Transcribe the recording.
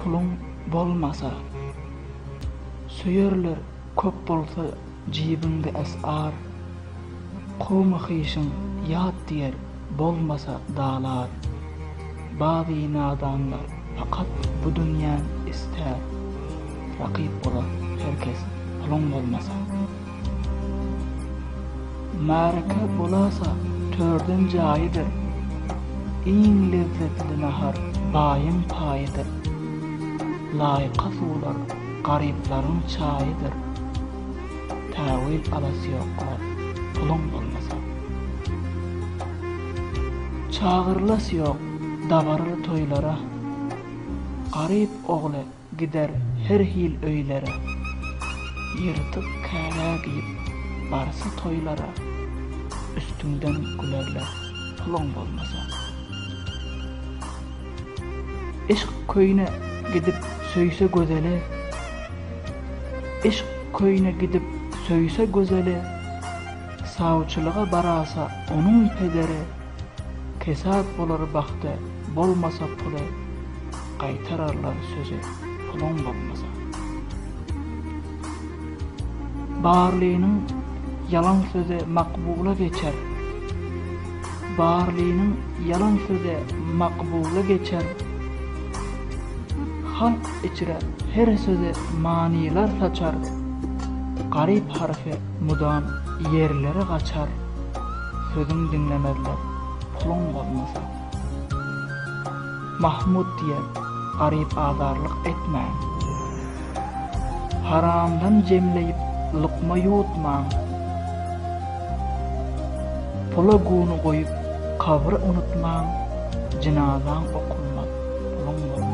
Puluň bolmasa. Söýerler köp bolsa jübiňde SR. Kowmy-hyşyň ýat diýer bolmasa dalar. Bazy nadanlar pakat bu dünýän istär. Rakyp bolar her kes puluň bolmasa. Märeke bolasa törden jaýydyr. Iň lezzetli nahar baýyň paýydyr. Laýka suwlar garyplaryň çaýydyr. Täwil alasy ýoklar puluň bolmasa. Çagyrylasy ýok dabaraly toýlara. Garyp ogly Gider her hil öýlere. Ýyrtyk käbä geýip barsa toýlara, Üstüňden gülerler puluň bolmasa. Yşk köýüne gidip söýse gözeli, Yşk köýüne gidip söýse gözeli, Sawçylyga barasa onuň pederi, Kesat bolar bagty bolmasa puly, Gaýtararlar sözi puluň bolmasa. Barlynyň ýalan sözi makbula geçer, Barlynyň ýalan sözi makbula geçer, Halk içre her sözi manylar saçar, Garyp harpy mudam ýerlere gaçar. Sözüň diňlemezler, puluň bolmasa. Mahmut diýer, garyp azarlyk etmäň. Haramdan jemleýip lukma ýuwutmaň. Pula guny goýup kabry unutmaň, Jynazaň okulmaz, puluň bolmasa.